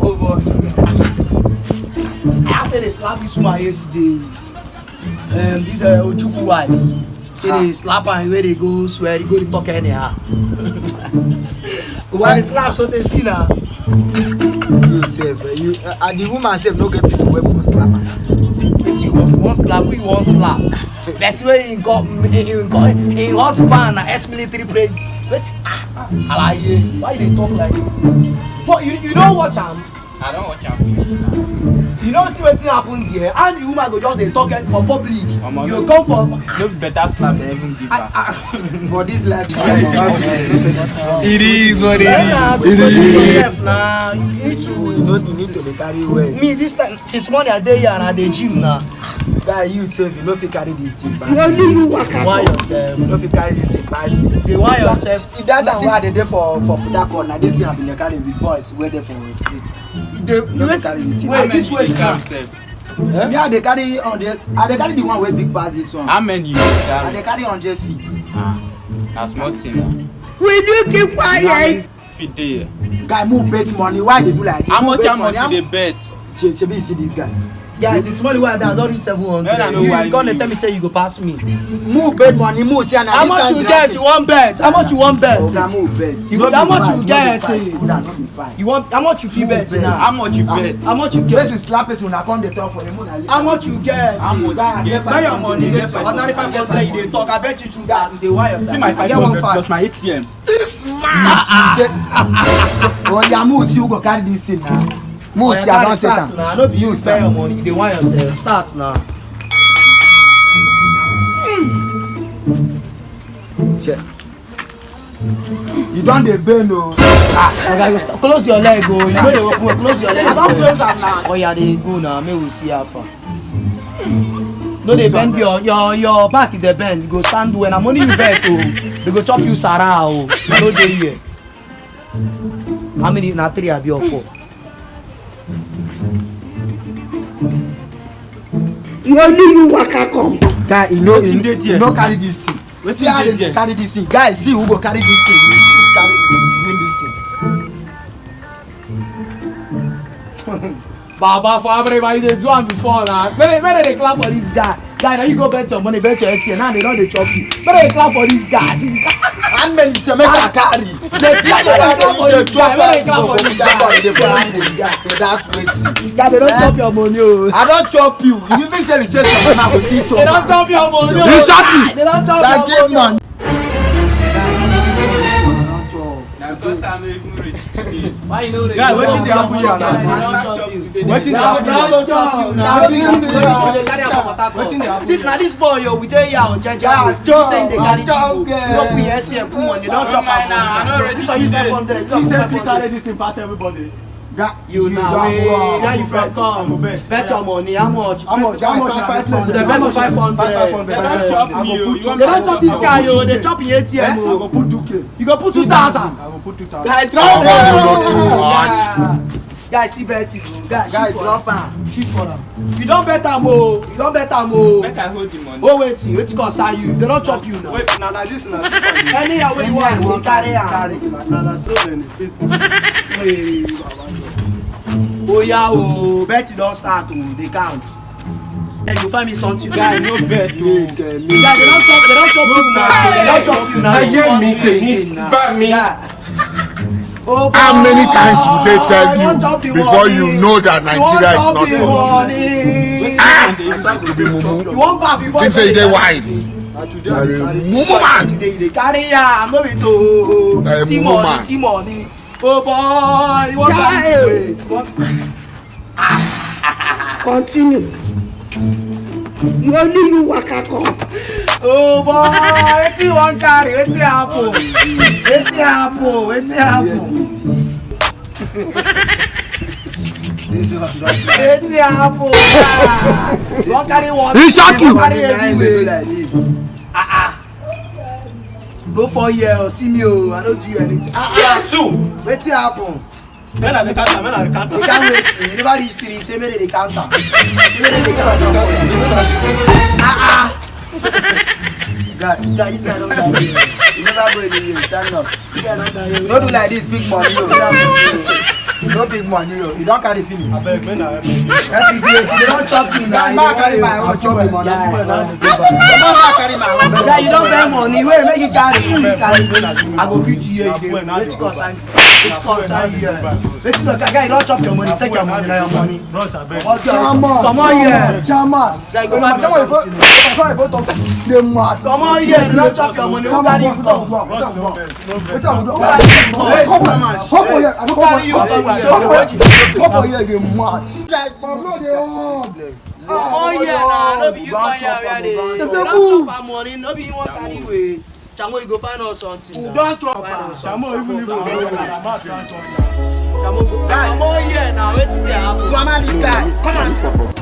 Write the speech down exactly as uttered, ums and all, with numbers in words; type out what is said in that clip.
Oh boy. I say they slap this woman yesterday. Um, this uh, Ojukwu wife. Say they slap her where they go swear, they go to talk anyhow. Why they slap so they see now? You sef, eh, you uh, uh, the woman sef no get people wey for slap am. Wetin you want? You wan slap? Who you wan slap? Person wey him got him got him husband na ex-military president. Wetin? Ah, alaye, why you dey talk like this? But you you no watch am. I don watch am finish now. You no see wetin happen there? How the woman go just dey talk for public? Omo, you no, come for no be better slap dem even give her. For this life, you guys, it is what it is. It is. Yourself now. You need to. You know, you need to dey carry well. Me this time, since morning I dey here and I dey gym now. Guy, you sef, you no fit carry this thing pass. Only you waka. Why yourself? You no fit carry this thing pass me. Dey why yourself? That time wey I dey dey for for Port Harcourt, na this thing I bin dey carry with boys wey dey for street. You dey you no fit carry this thing. Wait, this way you carry yourself. Eh? Me, I dey carry on the I dey carry the one wey big pass this one. How many you dey carry? I dey carry hundred feet. Ah, na small thing na. Will you keep quiet? Fit dey here. Guy, move bet money. Why they do like this? How much, how much you dey bet? Shebi you see this guy? Guys, it's money wey I don reach seven hundred. You come dey tell me say you go pass me. Move bet money, move see. How much you get? You wan bet? How much you wan bet? Oga, move bet. You go, how much you get? You want how much you fit bet now? How much you bet? How much you get? Person slap person, una come dey talk for him. How much you get? How much you get? Where your money? Ordinary five hundred you dey talk. I bet you two that you dey wire. See my five hundred plus my A T M. This man. Say, oh yeah, move see who go carry this thing now. Move see, I don set am. Now no be you spend your money. You dey want yourself. Start now. Shit. You don dey bend o. Ah, oga, you st- close your leg o. You no dey open well. Close your leg. I don close am now. Oh yeah, dey go now. Make we see how far. No dey bend your your your back. Dey bend. You go stand well. Na money you bet o. They go chop you sara o. I no dey here. How many? Na three abi or four? You only you waka come. Guy, you know, you no carry this thing. Wetin dey there? Carry this thing. Guys, see who go carry this thing. Carry win this thing. Baba for Abraham, you dey do am before na. Make dem make dem dey clap for this guy. Guy, now you go bet your money, bet your A T M. Now they don dey chop you. Make dem dey clap for this guy. See this guy. How many say make I carry? They clap for this guy. Make dem clap for this guy. Make dem clap for this guy. That's wetin. Guy, they don chop your money o. I don chop you. You even say the same thing. I go still chop. They don chop your money o. They don chop your money. Na because I no even reach today. Why you no reach? Guy, wetin dey happen here now? Wetin dey happen here? Wetin dey happen? See, na this boy yo, we dey here on jeje. He say he dey carry people. No put your A T M, put money, don chop am. This one you five hundred. He say fit carry this thing pass everybody. You na wey where you from come? Bet your money, how much? How much? How much? Five hundred. The bet for five hundred. They don chop me o. They don chop this guy yo. They chop him A T M. I go put two K. You go put two thousand. I go put two thousand. Guy, drop am. Guy, see bet you. Guy, drop am. Shoot for am. You don bet am o. You don bet am o. Make I hold the money. Oh wait, wetin concern you? They don chop you now. Wait, na like this na. Anyhow wey you want, you carry am. Na na so dem dey face. Hey, baba. Oya o, bet you don start o, dey count. Hey, you find me something. Guy, no bet o. Guy, they don chop, they don chop you now. They don chop you now. Ayé mi tèmi bá mi. How many times will they tell you before you know that Nigeria is not for you? Ah, you be mumu. You wan baff before you say you dey wise. Mumu man. You dey carry am, no be to see money, see money. Oh boy, you wan baff. Continue. You only you waka come. Oh boy, wetin you wan carry? Wetin happen? Wetin happen? Wetin happen? Wetin happen? Ah, you wan carry one? He shock you. You wan carry heavy weight? Ah ah. No fall here o, see me o, I no do you anything. Ah ah. Jesus! Wetin happen? Make I dey count am, make I dey count am. You can't wait. You never reach three. Say make dem dey count am. Say make dem dey count am. Ah ah. Guy, guy, this guy don die. You never go anywhere, stand up. No do like this, big money o. No big money o. You don carry finish. Abeg, make na help me. F B D A, you don chop me na. Guy, ma carry my own, chop the money. Guy, you don buy money, wey make you carry, you carry. I go beat you here, you dey. Wetin concern you? Wetin concern you here? Wetin concern, guy, you don chop your money, take your money, na your money. Bros, abeg. Comot here. Chairman. Guy, go find something. Dey mad. Comot here, you don chop your money, who carry you come? Bros, no vex. Wetin I go do? Come for here. I go come for here. Come for here, dey mad. Like, bro, dey hot. Come here na, no be you come here where dey. They say move. Chop our money, no be you wan carry weight. Chamo, you go find us something. We don chop am. Chamo, even if we go, Chamo, go. Guy, come here na, wetin dey happen? Mama, this guy, come on.